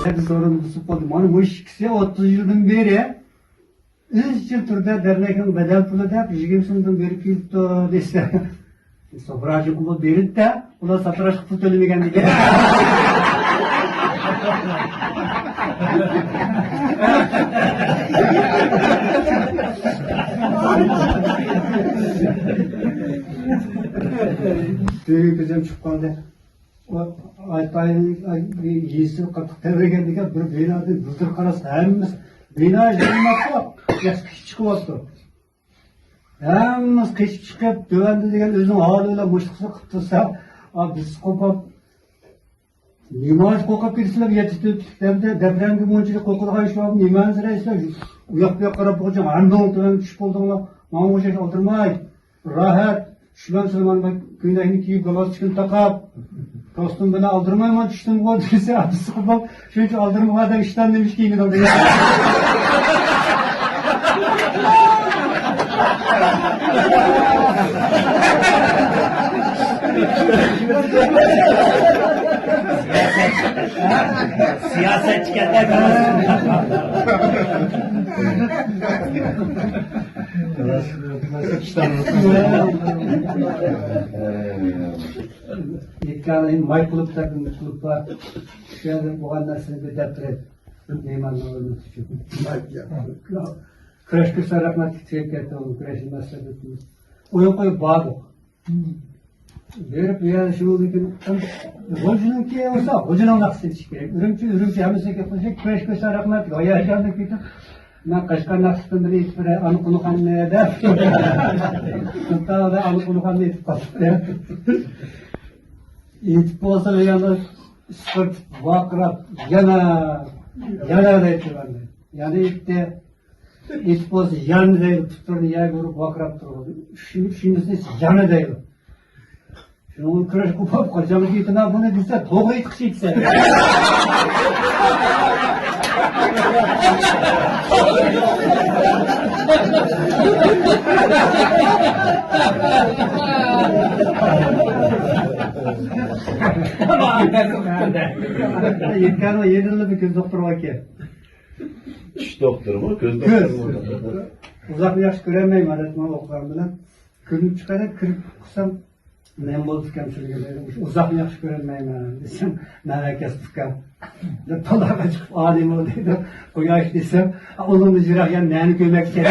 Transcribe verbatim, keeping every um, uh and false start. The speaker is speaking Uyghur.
سورۇن بۇزۇپ قالدى. مانا بۇ ئىككىسى ئوتتۇز يىلدىن بېرى ئىزچىل تۈردە دەرنەكنىڭ بەدەل پۇلى دەپ يىگىرمە سومدىن بېرىپ كېلىپتۇ دېسە، سوپراچى قۇلۇپ بېرىدىدە، ئۇلار ساتىراشقا پۇل تۆلىمىگەن دېگەن. تۈگۈن كۆزۈم چىقىپ قالدى. ئۇ ئايتايىن، يېزىسى قاتتىق تەۋرىگەن دېگەن بىر بىنادىن بىر قاراسا، ھەممىسى بىنا يىقىلماپتۇ، ياكى قېچىپ چىقىۋاپتۇ. ھەممىسى قېچىپ چىقىپ، تۆۋەندە دېگەن ئۆزىنىڭ ھالى بىلەن مۇشۇنداق قىلىپ تۇرسا، ئا، بىز قوپۇپ، نېمانچە قورقۇپ كېتىسىلەر، يەتتە تۆتلۈكلەردە دەپرەڭگە مۇنچىلىك قورقىدىغان ئىش بارمۇ؟ نېمەنسىرەيسىلەر؟ ئۇ ياق بۇ ياققا قاراپ بولغۇچە ھەممىڭ تۆۋەنگە چۈشۈپ بولدۇڭلار. ماڭا ئوخشاش ئالدىرىماي. راھەت، چۈشمەمسىلەر مانا بۇ كۆينەكنى كىيىپ، گالستۇكىنى تاقاپ، كاستيۇم بىلەن ئالدىرىمايمەن چۈشتۈمغۇ دېسە، ئاتىسى قوپۇپ، شۇنچە ئالدىرىمىغان ئادەم ئىشتان نېمە ئىش كىيمىدىڭ دېگەن. سىياسەتچى كەتتى. ئېيتقاندا، ماي كۇلۇب دەپ كۇلۇب بار. شۇ يەردە بولغان نەرسىنى بىر دەپ بېرەي. مېھماننىڭ ھۆرمىتى ئۈچۈن. كۈرەش كۆرسە رەھمەتلىك تۈگەپ كەتتى، ئۇ كۈرەش مەسلىھەتىمىز. ئويۇن قويۇپ باردۇق. بېرىپ، يا، شۇنىڭدىن كېيىن، خوجىنىڭكى بولسا، خوجىنىڭ ناخشىسىنى ئېيتىش كېرەك. ئۈرۈمچى، ئۈرۈمچى ھەممىسىگە قوشۇپ، كۈرەش كۆرسە رەھمەتلىك، ھاياجاندىن كېتىپ، مەن قەشقەر ناخشىسىدىن بىرنى ئېيتىپ بېرەي، ئانا قۇنۇخاننى دەپ. سۇلتان ئانا قۇنۇخاننى ئېيتىپ قالدى. ئېيتىپ بولسا، يەنە ئىسقىرتىپ، ۋارقىراپ، يەنە، يەنە دەيتتى مەندە. يەنە ئېيتتى. ئېيتىپ بولسا، يەنە دەيدۇ، پۇتلىرىنى يەرگە ئۇرۇپ ۋارقىراپ تۇرىدۇ. شۇ، شۇنىسى يەنە دەيدۇ. شۇنىڭ كۈرەش قوپۇپ، قاچان ئېيتىنا بۇنى دېسە، توغرا ئېيتقۇچى ئېيتسە. يەتكەنمۇ يېنىلا بىر كۆز دوختۇرى باركەن. چۈش دوختۇرىمۇ، كۆز كۆز. دوختۇرىمۇ؟ ئۇزاقنى ياخشى كۆرەلمەيمەن، ئادەتتە مانا ئوقۇغان بىلەن. كۆرۈنۈپ چىقاي دەپ كىرىپ قىلسام، نېمە بولدى ئۇكام سىلىگە دەيدۇ. ئۇزاقنى ياخشى كۆرەلمەيمەن دېسەم، مەن كەسىپ ئۇكام دەپ تالاغا چىقىپ، ئالىي بولدى دەپ قۇياش دېسەم، ئۇنىڭدىن يىراق يەنە نەنى كۆرمەكچى.